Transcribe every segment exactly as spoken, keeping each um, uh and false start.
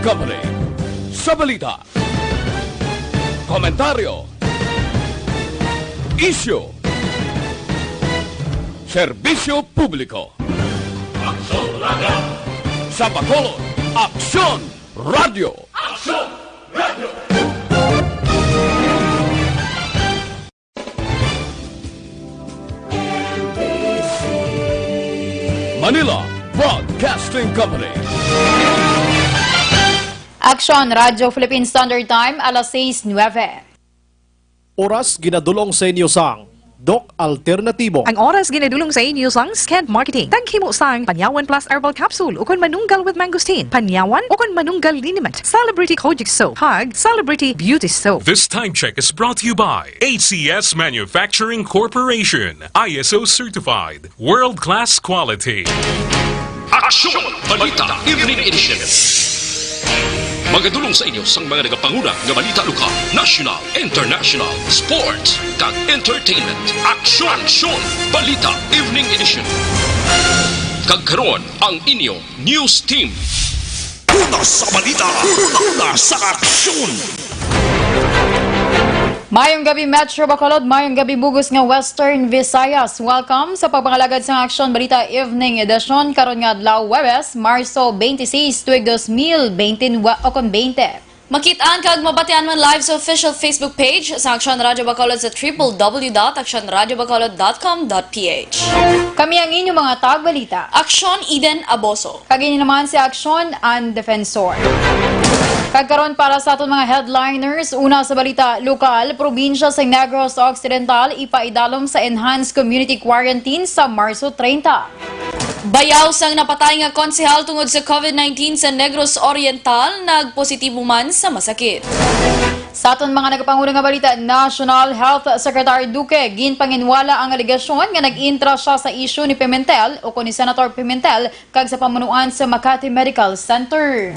Company. Sa balita, komentaryo, isyu, serbisyo publiko. Aksyon Radio! Sa Bacolod, Aksyon Radio! Aksyon Radio! Manila Broadcasting Company. Aksyon Radio Philippine Standard Time, alas sais nuebe. Oras ginadulong sa inyo sang Doc Alternatibo. Ang oras ginadulong sa inyo sang Skent Marketing. Taghimo sang Panyawan Plus Herbal Capsule ukon Manunggal with Mangosteen. Panyawan ukon Manunggal Liniment. Celebrity Kojic Soap. Hug Celebrity Beauty Soap. This time check is brought to you by A C S Manufacturing Corporation. I S O certified. World-class quality. Aksyon! Balita Evening Edition. Magadulong sa inyo sang mga nagapanguna nga balita lokal, national, international, sports, kag entertainment. Aksyon! Aksyon! Balita Evening Edition. Kag karon, ang inyo news team. Una sa balita, una sa aksyon. Mayong gabi, Metro Bacolod. Mayong gabi, bug-os nga Western Visayas. Welcome sa pagpangalagad sang Aksyon Balita Evening Edition karon nga adlaw, Huwebes, Marso twenty-six, tuig dos mil twenty, ukon twenty. Makit-an kag mabatian man live sa official Facebook page sa Aksyon Radio Bacolod sa triple W dot aksyon radio bacolod dot com dot P H. Kami ang inyong mga tagbalita. Aksyon Eden Aboso. Kag ini naman si Aksyon, ang defensor. Kag karon para sa aton mga headliners, una sa balita lokal, probinsya sa Negros Occidental ipaidalom sa enhanced community quarantine sa Marso treinta. Bayaw sang napatay nga konsehal tungod sa covid nineteen sa Negros Oriental nagpositibo man sa masakit. Sa aton mga nagapanguna nga balita, National Health Secretary Duque ginpanginwala ang alegasyon nga nag-intra siya sa isyu ni Pimentel o ni Senator Pimentel kag sa pamunuan sa Makati Medical Center.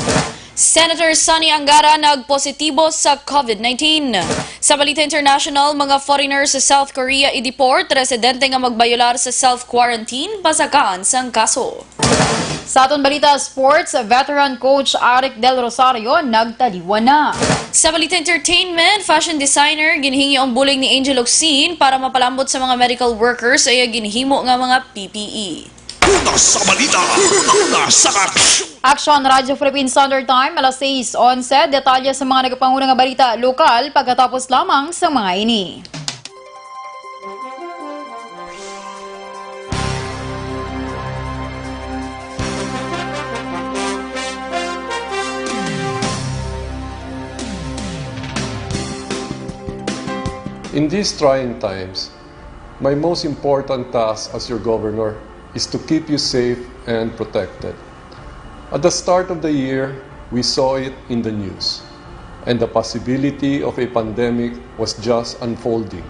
Senator Sonny Angara nagpositibo sa covid nineteen. Sa balita international, mga foreigner sa South Korea i-deport, residente nga magbayolar sa self-quarantine, pasakaan sang kaso. Sa aton balita sports, veteran coach Aric Del Rosario nagtaliwan na. Sa balita entertainment, fashion designer ginhingi ang bulig ni Angel Locsin para mapalambot sa mga medical workers sa iya ginhimo nga mga P P E. Una sa balita, una sa aksyon. Aksyon Radyo Philippine Standard Time, alas sais onse. Detalye sa mga nagapanguna nga balita lokal pagkatapos lamang sa mga ini. In these trying times, my most important task as your governor is to keep you safe and protected. At the start of the year, we saw it in the news, and the possibility of a pandemic was just unfolding.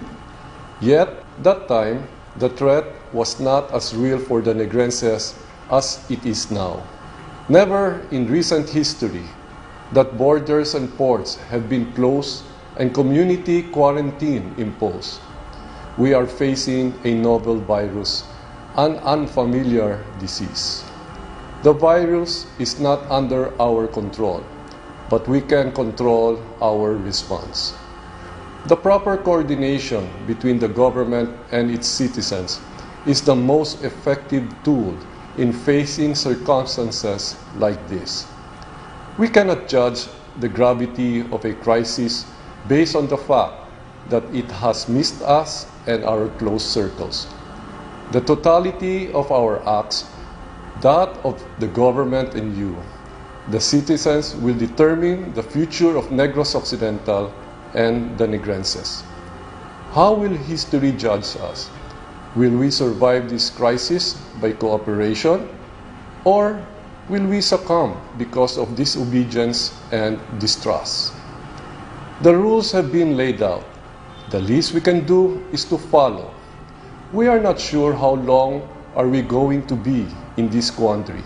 Yet, that time, the threat was not as real for the Negrenses as it is now. Never in recent history that borders and ports have been closed and community quarantine imposed. We are facing a novel virus, an unfamiliar disease. The virus is not under our control, but we can control our response. The proper coordination between the government and its citizens is the most effective tool in facing circumstances like this. We cannot judge the gravity of a crisis based on the fact that it has missed us and our close circles. The totality of our acts, that of the government and you, the citizens, will determine the future of Negros Occidental and the Negrenses. How will history judge us? Will we survive this crisis by cooperation, or will we succumb because of disobedience and distrust? The rules have been laid out. The least we can do is to follow. We are not sure how long are we going to be in this quandary,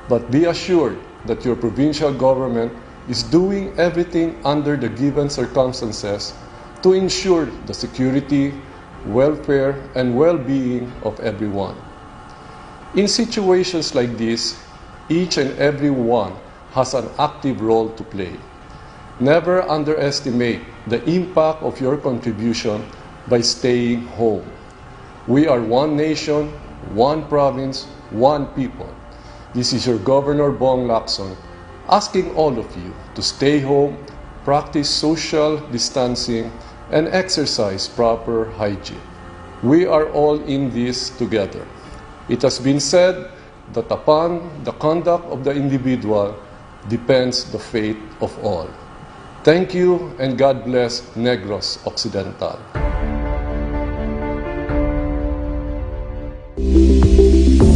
but be assured that your provincial government is doing everything under the given circumstances to ensure the security, welfare, and well-being of everyone. In situations like this, each and every one has an active role to play. Never underestimate the impact of your contribution by staying home. We are one nation, one province, one people. This is your Governor Bong Lacson asking all of you to stay home, practice social distancing, and exercise proper hygiene. We are all in this together. It has been said that upon the conduct of the individual depends the fate of all. Thank you and God bless Negros Occidental.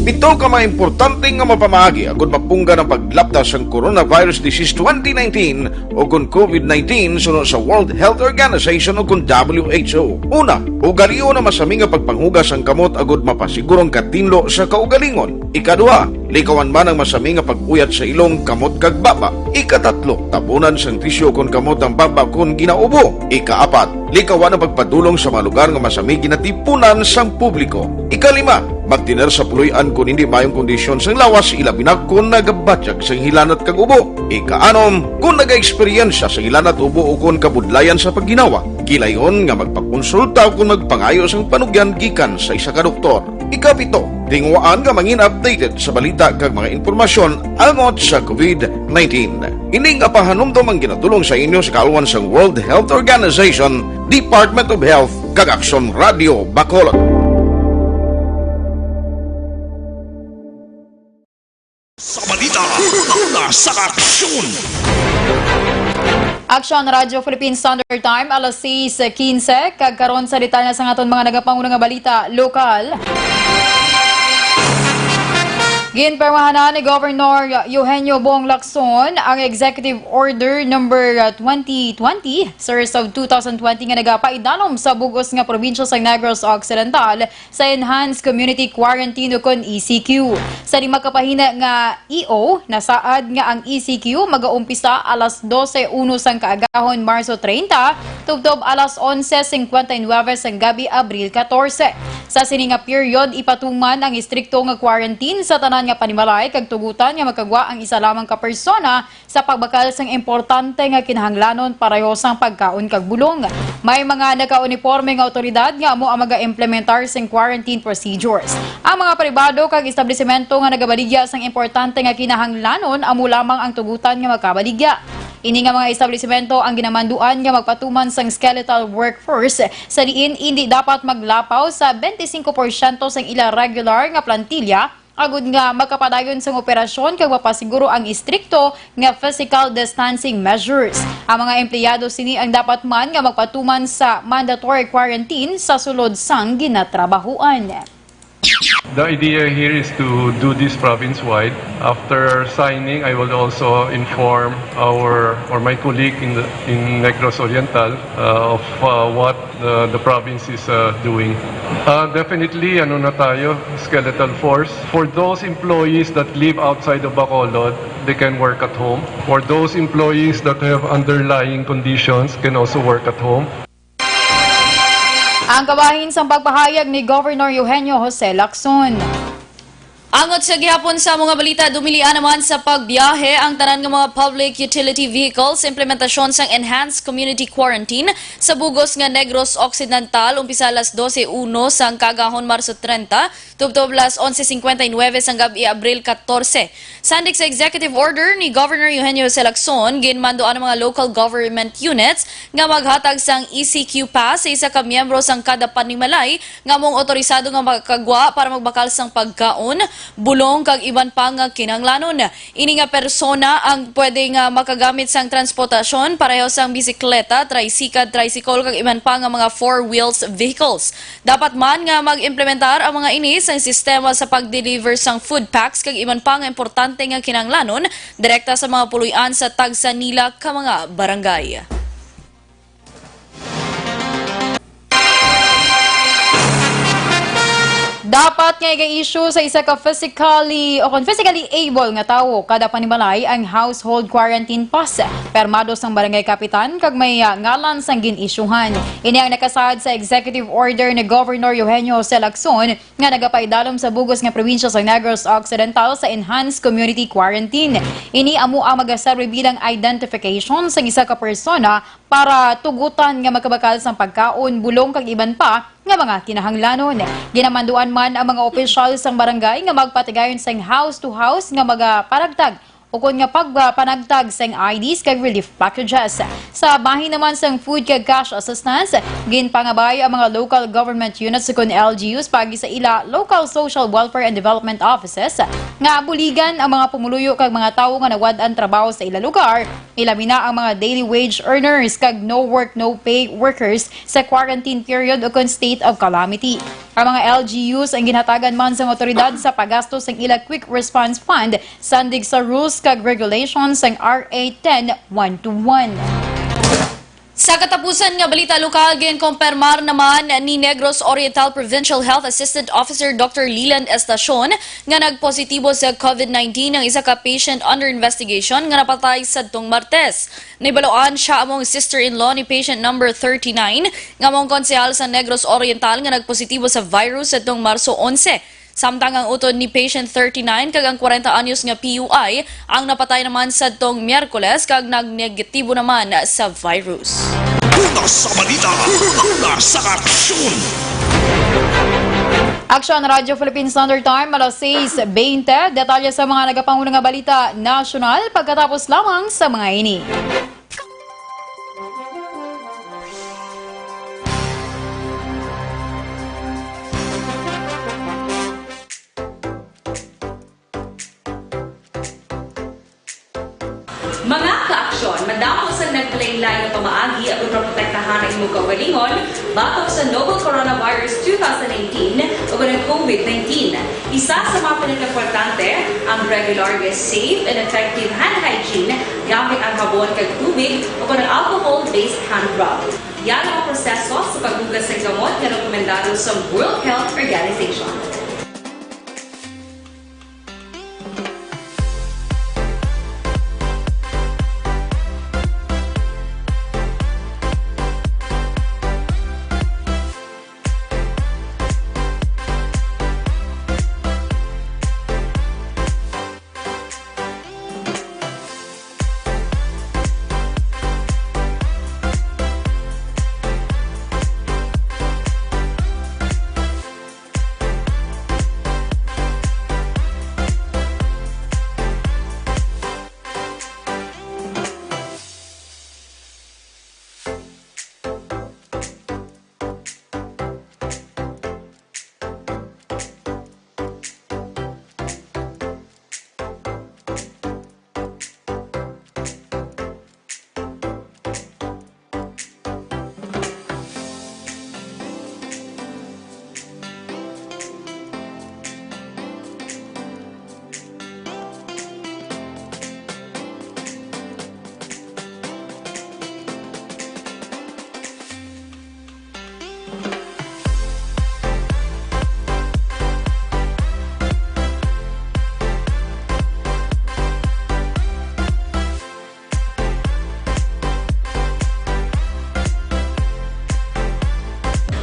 Pito ka mga importante nga mapamaagi agud mapunggan ang paglapta sang coronavirus disease twenty nineteen o kon COVID nineteen suno sa World Health Organization o kon W H O. Una, ugalion ang masami nga pagpanghugas sang kamot agud mapasiguro ang katinlo sa kaugalingon. Ikaduha, likawan man ang masami nga pag-uyat sa ilong, kamot kag baba. Ikatatlo, tabunan sang tisyu kon kamot ang baba kon ginaubo. Ikaapat, likawan ang pagpadulong sa mga lugar nga masami ginatipunan sang publiko. Ikalima, magtener sa puloy-an kon hindi maayong kondisyon sang lawas, ilabi na kon nagabatyag sang hilanat kag ubo. Ikaanom, kon nagaeksperyensya sang hilanat, ubo ukon kabudlayan sa pagginawa, gilayon nga magpakonsulta ukon magpangayo sang panugyan gikan sa isa ka doktor. Ikapito, tinguhaan nga mangin updated sa balita kag mga impormasyon angot sa COVID nineteen. Ini nga pahanumdom ang ginatulong sa inyo sa kaalwan sang World Health Organization, Department of Health, kag Aksyon Radio Bacolod. Sa balita, una sa aksyon. Aksyon Radyo Philippine Standard Time, alas sais quince, kag karon sa detalye sa aton mga nagapauna nga balita lokal. Ginpermahanan ni Governor Eugenio Bong Lacson ang Executive Order number twenty twenty, series of two thousand twenty, nga nagapaidalom sa bug-os nga probinsya sa Negros Occidental sa Enhanced Community Quarantine ukon E C Q. Sa lima ka pahina nga E O, nasaad nga ang E C Q magaumpisa alas dose uno sang kaagahon, Marso treinta, tubtob alas onse cincuenta y nueve sang gabi, Abril catorce. Sa sini nga period, ipatuman ang istrikto nga quarantine sa tanan nga panimalay kag tugutan nga makagwa ang isa lamang ka persona sa pagbakal sang importante nga kinahanglanon pareho sang pagkaon kag bulong. May mga nakauniporme nga awtoridad nga amo ang maga-implementar sing quarantine procedures. Ang mga pribado kag establisimento nga nagabaligya sang importante nga kinahanglanon amo lamang ang tugutan nga makabaligya. Ini nga mga establisimento ang ginamanduan nga magpatuman sang skeletal workforce, sa diin indi dapat maglapaw sa twenty-five percent sang ila regular nga plantilla agud nga makapadayon sang operasyon kag mapasiguro ang istrikto nga physical distancing measures. Ang mga empleyado sini ang dapat man nga magpatuman sa mandatory quarantine sa sulod sang ginatrabahuan. The idea here is to do this province-wide. After signing, I will also inform our or my colleague in the, in Negros Oriental uh, of uh, what the, the province is uh, doing. Uh, definitely, ano na tayo, skeletal force. For those employees that live outside of Bacolod, they can work at home. For those employees that have underlying conditions, can also work at home. Ang kabahin sang pagpahayag ni Governor Eugenio Jose Lacson. Angot sa gihapon sa mga balita, dumilian naman sa pagbiyahe ang tanan nga mga public utility vehicles sa implementasyon sang Enhanced Community Quarantine sa bugos nga Negros Occidental, umpisa alas dose uno sang kagahon, Marso treinta, tubtob alas onse cincuenta y nueve sang gab-i, Abril catorce. Sandig sa executive order ni Governor Eugenio Jose Lacson, ginmanduan ang mga local government units nga maghatag sang E C Q pass sa isa ka miyembro sang kada panimalay nga amo ang otorisado nga makagwa para magbakal sang pagkaon, bulong kag iban pa nga kinahanglanon. Ini nga persona ang pwede nga makagamit sang transportasyon pareho sang bisikleta, tricycle, tricycle kag iban pa nga mga four wheels vehicles. Dapat man nga mag-implementar ang mga ini sang sistema sa pag-deliver sang food packs kag iban pa nga importante nga kinahanglanon direkta sa mga puloy-an sa tagsa nila ka mga barangay. Dapat nga iga-issue sa isa ka physically o kon physically able nga tawo kada panimalay ang household quarantine pass. Permado sang barangay kapitan kag may, ah, ngalan sang gin-isyuhan. Ini ang nakasaad sa executive order ni Governor Eugenio Jose Lacson nga nagapaidalom sa bug-os nga probinsya sa Negros Occidental sa enhanced community quarantine. Ini amo ang magaserbi bilang identification sang isa ka persona para tugutan nga makabakal sang pagkaon, bulong kag iban pa nga mga kinahanglanon. Ginamanduan man ang mga opisyal sang barangay nga magpatigayon sang house to house nga magapanagtag ukon nga pagpanagtag sang I Ds kag relief packages. Sa bahin naman sang food kag cash assistance, ginpangabay ang mga local government units ukon L G Us paagi sa ila local social welfare and development offices nga buligan ang mga pumuluyo kag mga tawo nga nawad-an trabaho sa ila lugar, ilabi na ang mga daily wage earners kag no work, no pay workers sa quarantine period ukon state of calamity. Ang mga L G Us ang ginhatagan man sang awtoridad sa paggasto sang ila Quick Response Fund, sandig sa rules kag regulations sang R A ten one two one. Sa katapusan nga balita lokal, ginkompirmar naman ni Negros Oriental Provincial Health Assistant Officer Doctor Leland Estacion nga nagpositibo sa COVID nineteen ang isa ka patient under investigation nga napatay sadtong Martes. Nahibaloan sia amo ang sister-in-law ni patient number thirty-nine, nga amo ang konsehal sa Negros Oriental nga nagpositibo sa virus sadtong Marso onse. Samtang ang utod ni patient thirty-nine kag ang kwarenta anyos nga P U I ang napatay naman sadtong Miyerkules kag nagnegatibo naman sa virus. Una sa balita, una sa aksyon. Aksyon, Radyo Philippine Standard Time, alas sais bente. Detalye sa mga nagapanguna nga balita nasyonal pagkatapos lamang sa mga ini. Mga kaaksyon, madamo sang naglain-lain nga pamaagi aron maprotektahan ang imong kaugalingon batok sa novel coronavirus two thousand nineteen o ang COVID nineteen. Isa sa mga pinakaimportante, ang regular nga safe and effective hand hygiene gamit ang habon kag tubig o kon ang alcohol-based hand rub. Yara ang proseso sa paghugas sang gamot nga rekomendado sa World Health Organization.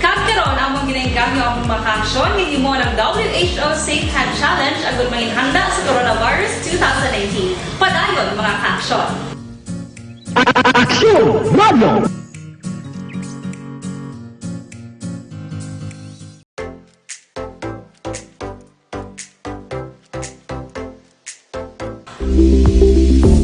Kag karon, among ginaengganyo ang mga kaaksyon nga himo ng W H O Safe Hand Challenge agud mangin handa sa coronavirus two thousand nineteen. Padayon, mga kaaksyon. Aksyon Radio!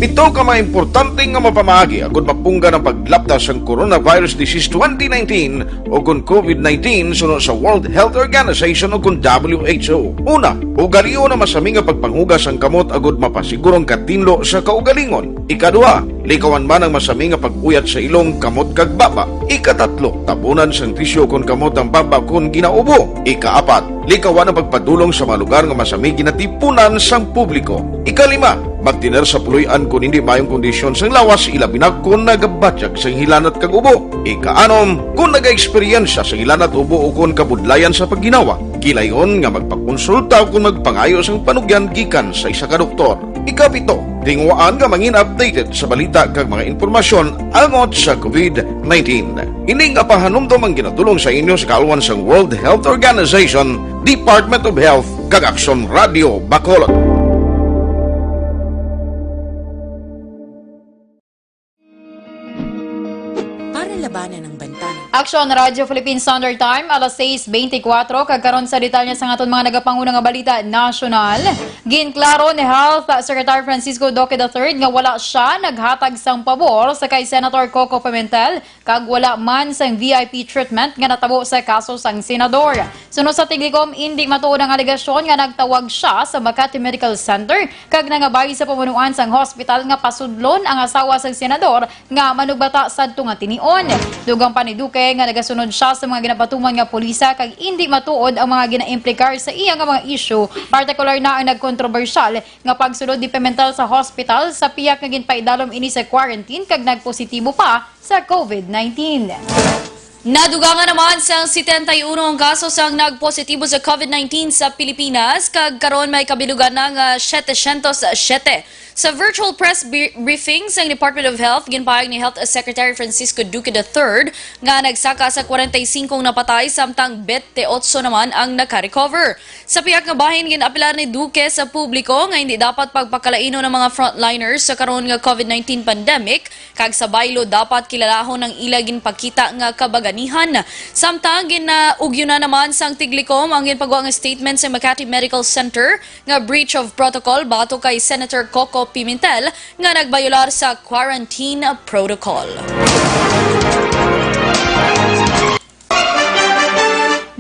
Pito ka mga importante nga mapamaagi agud mapunggan ang paglapta sang coronavirus disease twenty nineteen o kon COVID nineteen suno sa World Health Organization o kon W H O. Una, ugalion ang masami nga pagpanghugas sang kamot agud mapasiguro ang katinlo sa kaugalingon. Ikaduha, likawan man ang masami nga pag-uyat sa ilong, kamot kag baba. Ikatatlo, tabunan sang tisyu kon kamot ang baba kon ginaubo. Ikaapat, likawan ang pagpadulong sa mga lugar nga masami ginatipunan sang publiko. Ikalima, Magtener sa puloy-an kon hindi maayong kondisyon sang lawas, ilabi na kon nagabatyag sang hilanat kag ubo. Ikaanom, kon nagaeksperyensya sang hilanat, ubo, o kon kabudlayan sa pagginawa, gilayon nga magpakonsulta o kon magpangayo sang panugyan gikan sa isa ka doktor. Ikapito, tinguhaan nga mangin updated sa balita kag mga impormasyon angot sa covid nineteen. Ini nga pahanumdom ang ginadul-ong sa inyo sa kaalwan sang World Health Organization, Department of Health, kag Aksyon Radio Bacolod. Para labanan ang banta ng Aksyon Radio Philippine Standard Time, alas sais beintikwatro, kag karon sa detalye sang aton mga nagapanguna nga balita nasyonal. Ginklaro ni Health Secretary Francisco Duque the third nga wala sia naghatag sang pabor sa kay Senator Coco Pimentel kag wala man sang V I P treatment nga natabo sa kaso sang senador. Suno sa Tiglicom, indi matuod ang alegasyon nga nagtawag sia sa Makati Medical Center kag nangabay sa pamunuan sang hospital nga pasudlon ang asawa sang senador nga manugbata sadto nga tinion. Dugang pa ni Duque nga nagasunod sia sa mga ginapatuman nga pulisa kag indi matuod ang mga ginaimplikar sa iya nga mga isyu, partikular na ang nagkontrobersyal nga pagsulod ni Pimentel sa hospital sa pihak nga ginpaidalom ini sa quarantine kag nagpositibo pa sa covid nineteen. Nadugangan naman sang setenta y uno ang kaso sang nagpositibo sa covid nineteen sa Pilipinas, kag karon may kabilugan na nga setecientos siete. Sa virtual press bri-, briefing sang Department of Health, ginpahayag ni Health Secretary Francisco Duque the third nga nagsaka sa kwarenta y singko ang napatay, samtang bente otso naman ang naka-recover. Sa pihak nga bahin, gin-apelar ni Duque sa publiko nga hindi dapat pagpakalainon ang mga frontliners sa karon nga covid nineteen pandemic, kag sa baylo dapat kilalahon ang ila ginpakita nga kabaganihan. Samtang gin-, uh, ugyon na naman sang Tiglicom ang ginpagwa nga statement sa Makati Medical Center nga breach of protocol batok kay Senator Coco Pimentel nga nagbayolar sa quarantine protocol.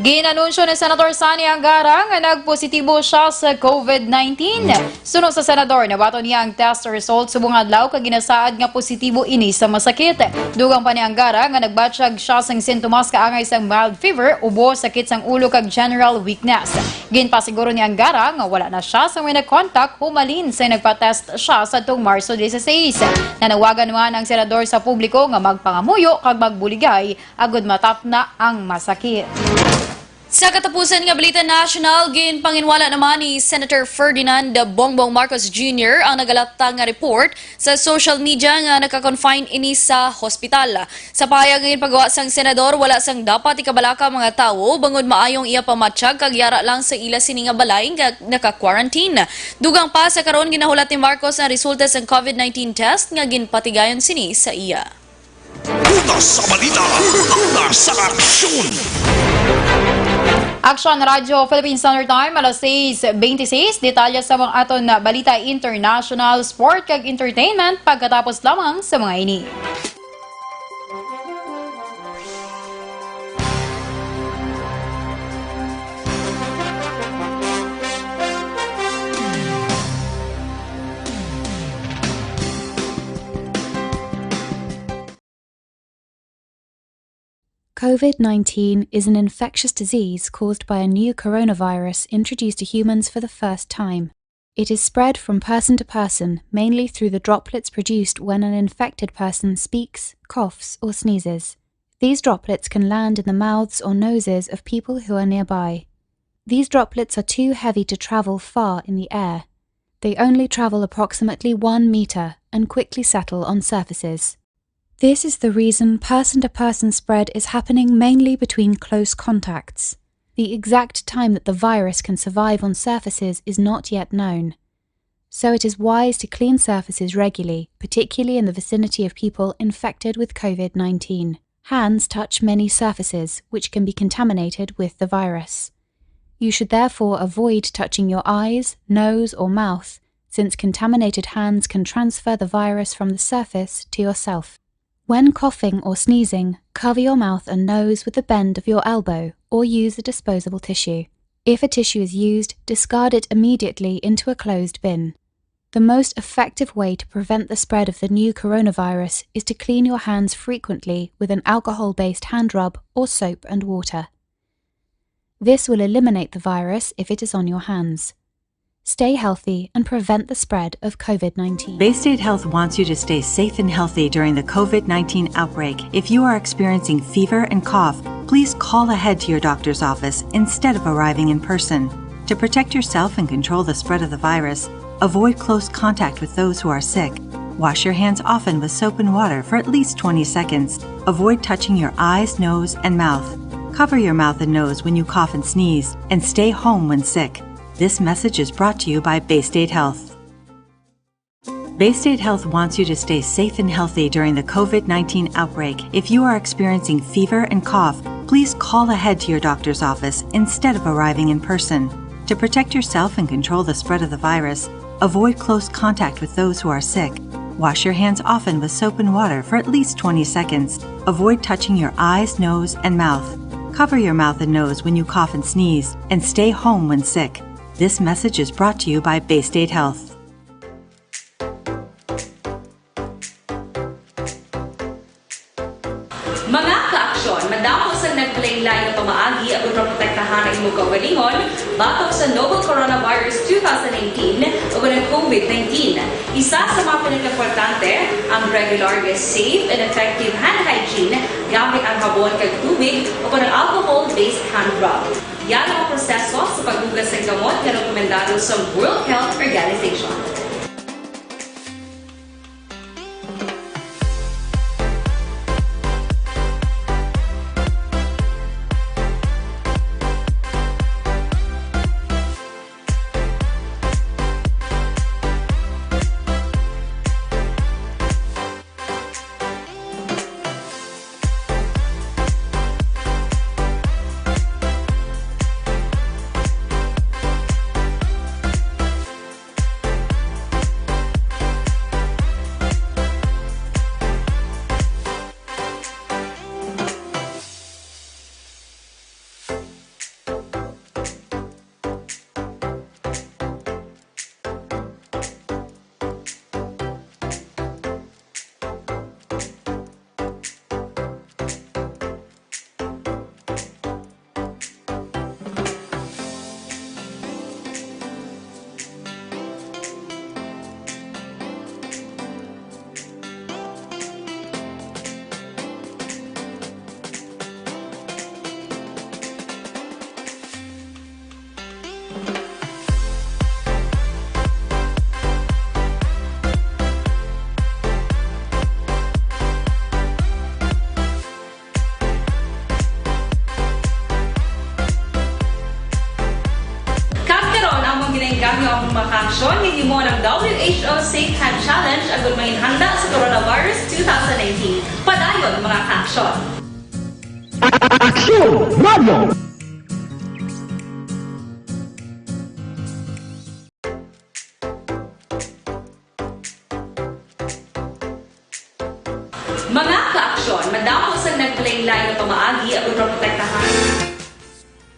Ginanunsyo ni Senator Sonny Angara nga nagpositibo siya sa covid nineteen. Suno sa senador, nabaton niya ang test result subong adlaw kag ginasaad nga positibo ini sa masakit. Dugang pa ni Angara nga nagbatyag siya sang sintomas kaangay sang mild fever, ubo, sakit sang ulo kag general weakness. Ginpasiguro ni Angara nga wala na siya sa may nag-contact humalin sa nagpa-test siya sadtong Marso dieciséis. Nanawagan man ang senador sa publiko nga magpangamuyo kag magbuligay agud matapna ang masakit. Sa katapusan nga balita nasyonal, ginpanginwala naman ni Senator Ferdinand Bongbong Marcos Junior ang nagalatang nga report sa social media nga naka-confine ini sa hospital. Sa pahayag nga ginpagawa sang senador, wala sang dapat ikabalaka ang mga tawo bangod maayong iya pamatyag kag yara lang sa ila sini nga balay nga naka-quarantine. Dugang pa, sa karon ginahulat ni Marcos ang resulta sang covid nineteen test nga ginpatigayon sini sa iya. Una sa balita, una sa aksyon. Aksyon Radyo Philippine Standard Time, alas sais beintiseis. Detalye sa mga aton na balita, international, sport, kag entertainment pagkatapos lamang sa mga ini. covid nineteen is an infectious disease caused by a new coronavirus introduced to humans for the first time. It is spread from person to person, mainly through the droplets produced when an infected person speaks, coughs, or sneezes. These droplets can land in the mouths or noses of people who are nearby. These droplets are too heavy to travel far in the air. They only travel approximately one meter and quickly settle on surfaces. This is the reason person-to-person spread is happening mainly between close contacts. The exact time that the virus can survive on surfaces is not yet known. So it is wise to clean surfaces regularly, particularly in the vicinity of people infected with covid nineteen. Hands touch many surfaces, which can be contaminated with the virus. You should therefore avoid touching your eyes, nose, or mouth, since contaminated hands can transfer the virus from the surface to yourself. When coughing or sneezing, cover your mouth and nose with the bend of your elbow or use a disposable tissue. If a tissue is used, discard it immediately into a closed bin. The most effective way to prevent the spread of the new coronavirus is to clean your hands frequently with an alcohol-based hand rub or soap and water. This will eliminate the virus if it is on your hands. Stay healthy and prevent the spread of COVID nineteen. Bay State Health wants you to stay safe and healthy during the COVID nineteen outbreak. If you are experiencing fever and cough, please call ahead to your doctor's office instead of arriving in person. To protect yourself and control the spread of the virus, avoid close contact with those who are sick. Wash your hands often with soap and water for at least twenty seconds. Avoid touching your eyes, nose, and mouth. Cover your mouth and nose when you cough and sneeze, and stay home when sick. This message is brought to you by Bay State Health. Bay State Health wants you to stay safe and healthy during the COVID nineteen outbreak. If you are experiencing fever and cough, please call ahead to your doctor's office instead of arriving in person. To protect yourself and control the spread of the virus, avoid close contact with those who are sick. Wash your hands often with soap and water for at least twenty seconds. Avoid touching your eyes, nose, and mouth. Cover your mouth and nose when you cough and sneeze, and stay home when sick. This message is brought to you by Bay State Health. Mga kaaksyon, madamo sang naglain-lain nga pamaagi agud maprotektahan ang imong kaugalingon batok sa novel coronavirus two thousand nineteen ug ang COVID nineteen. Isa sa mga pinakaimportante, ang regular nga safe and effective hand hygiene gamit ang habon kag tubig o kon ang alcohol-based hand rub. Yara ang proseso sa paghugas sang gamot nga rekomendado sa World Health Organization. Kag karon, among ginaengganyo ang mga kaaksyon nga gihimo ng W H O Safe Hand Challenge agud manginhanda sa coronavirus two thousand nineteen. Padayon, mga kaaksyon. Aksyon Radio! Mga kaaksyon, madamo sang naglain-lain nga pamaagi ang pagprotektahan.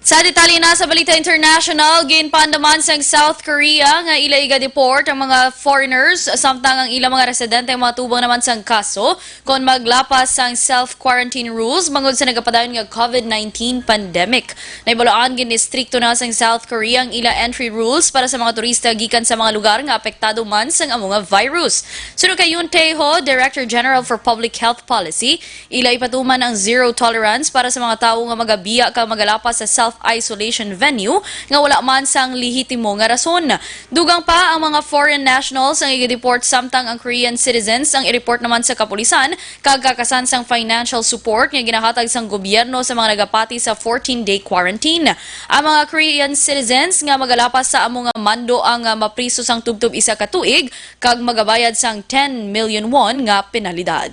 Sa detalye na sa balita international, ginpaandaman sang South Korea nga ila iga-deport ang mga foreigners, samtang ang ilang mga residente ang mga tubang naman sang kaso kon maglapas sang self-quarantine rules bangod sa nagapadayon nga COVID nineteen pandemic. Nahibaluan, ginistrikto na sang South Korea ang ila entry rules para sa mga turista gikan sa mga lugar nga apektado man sang amo nga virus. Suno kay Yoon Tae-ho, Director General for Public Health Policy, ila ipatuman ang zero tolerance para sa mga tawo nga magabiya kag magalapas sa self-isolation venue nga wala man sang lehitimo nga rason. Dugang pa, ang mga foreign nationals ang iga-deport, samtang ang Korean citizens ang i-report naman sa kapulisan kag kakasan sang financial support nga ginahatag sang gobyerno sa mga nagapati sa fourteen-day quarantine. Ang mga Korean citizens nga magalapas sa amo nga mando ang, ah, mapriso sang tubtob isa ka tuig kag magabayad sang ten million won nga penalidad.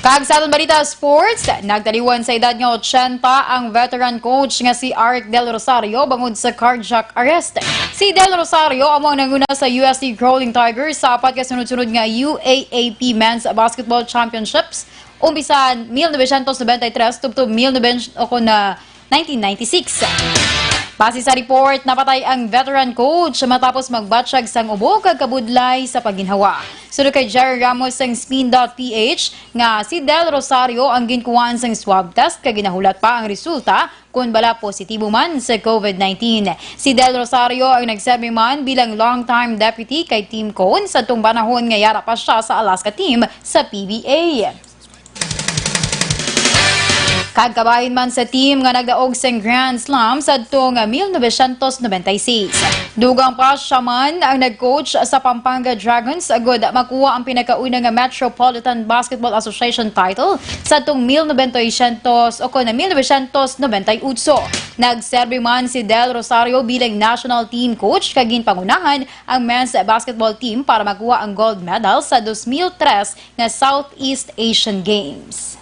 Kag sa aton balita sports, nagtaliwan sa edad nga ochenta ang veteran coach nga si Aric Del Rosario bangod sa cardiac arrest. Si Del Rosario amo ang nanguna sa U S D Crawling Tigers sa apat ka sunod-sunod nga U A A P Men's Basketball Championships, umpisa mil novecientos nobenta y tres tubtob mil novecientos, o kon, ah, nineteen ninety-six. Base sa report, napatay ang veteran coach matapos magbatyag sang ubo kag kabudlay sa pagginhawa. Suno kay Jerry Ramos sang spin dot P H nga si Del Rosario ang ginkuhaan sang swab test kag ginahulat pa ang resulta kon bala positibo man sa COVID nineteen. Si Del Rosario ang nagserbi man bilang long-time deputy kay Team Cone sa tong panahon nga yara pa siya sa Alaska team sa P B A. Kag kabahin man sa team nga nagdaog sing Grand Slam sadtong mil novecientos noventa y seis. Dugang pa siya man ang nag-coach sa Pampanga Dragons agud makuha ang pinakauna nga Metropolitan Basketball Association title sadtong mil novecientos o kon mil novecientos noventa y ocho. Nagserbi man si Del Rosario bilang national team coach kag ginpangunahan ang men's basketball team para makuha ang gold medal sa dos mil tres nga Southeast Asian Games.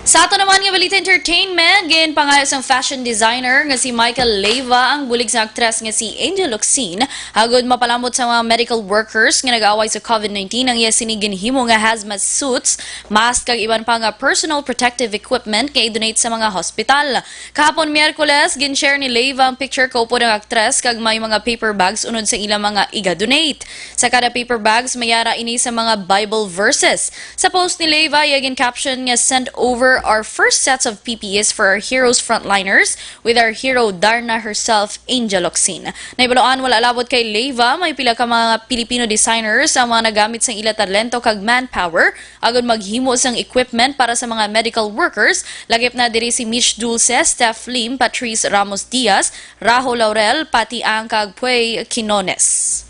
Sa ato naman nga balita entertainment, ginpangayo sang fashion designer nga si Michael Leyva ang bulig sa aktres nga si Angel Locsin agud mapalamot sa mga medical workers nga nag-aaway sa COVID nineteen ang iya sini ginhimo nga hazmat suits, mask kag iban pa nga personal protective equipment nga i-donate sa mga hospital. Kahapon Miyerkules, gin-share ni Leyva ang picture kaupod ang aktres kag may mga paper bags unod sa ila mga iga-donate. Sa kada paper bags, may ara ini sa mga Bible verses. Sa post ni Leyva, iya gin-caption nga, "Send over our first sets of P P Es for our heroes frontliners with our hero Darna herself, Angel Locsin." Nahibaluan, wala labot kay Leyva, may pila ka mga Pilipino designers ang mga nagamit sang ila talento kag manpower agud maghimo sang equipment para sa mga medical workers, lakip na diri si Mitch Dulce, Steph Lim, Patrice Ramos Diaz, Raho Laurel, pati ang kag Puey Quinones.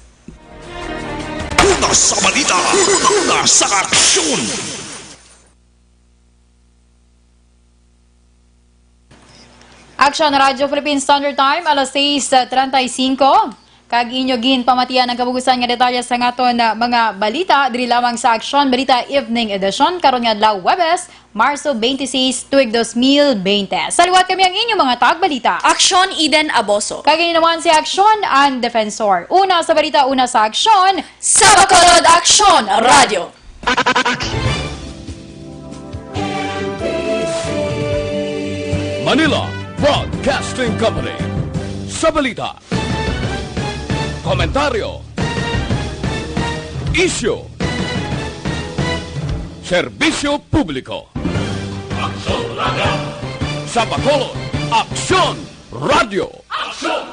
Una sa balita, una sa aksyon. Aksyon Radyo Philippine Standard Time, alas sais treinta y cinco. Kag inyo ginpamatian ang kabugusan nga detalye sa aton, ah, mga balita diri lamang sa Aksyon Balita Evening Edition karon nga adlaw, Huwebes, Marso twenty-six, tuig dos mil twenty. Sa liwat kami ang inyong mga tagbalita. Aksyon Eden Aboso. Kag ini naman si Aksyon ang Defensor. Una sa balita, una sa aksyon. Sa Bacolod Aksyon Radyo. Manila Broadcasting Company. Sa balita, komentaryo, isyu, serbisyo publiko. Aksyon Radyo. Sa Bacolod, Aksyon Radyo. Aksyon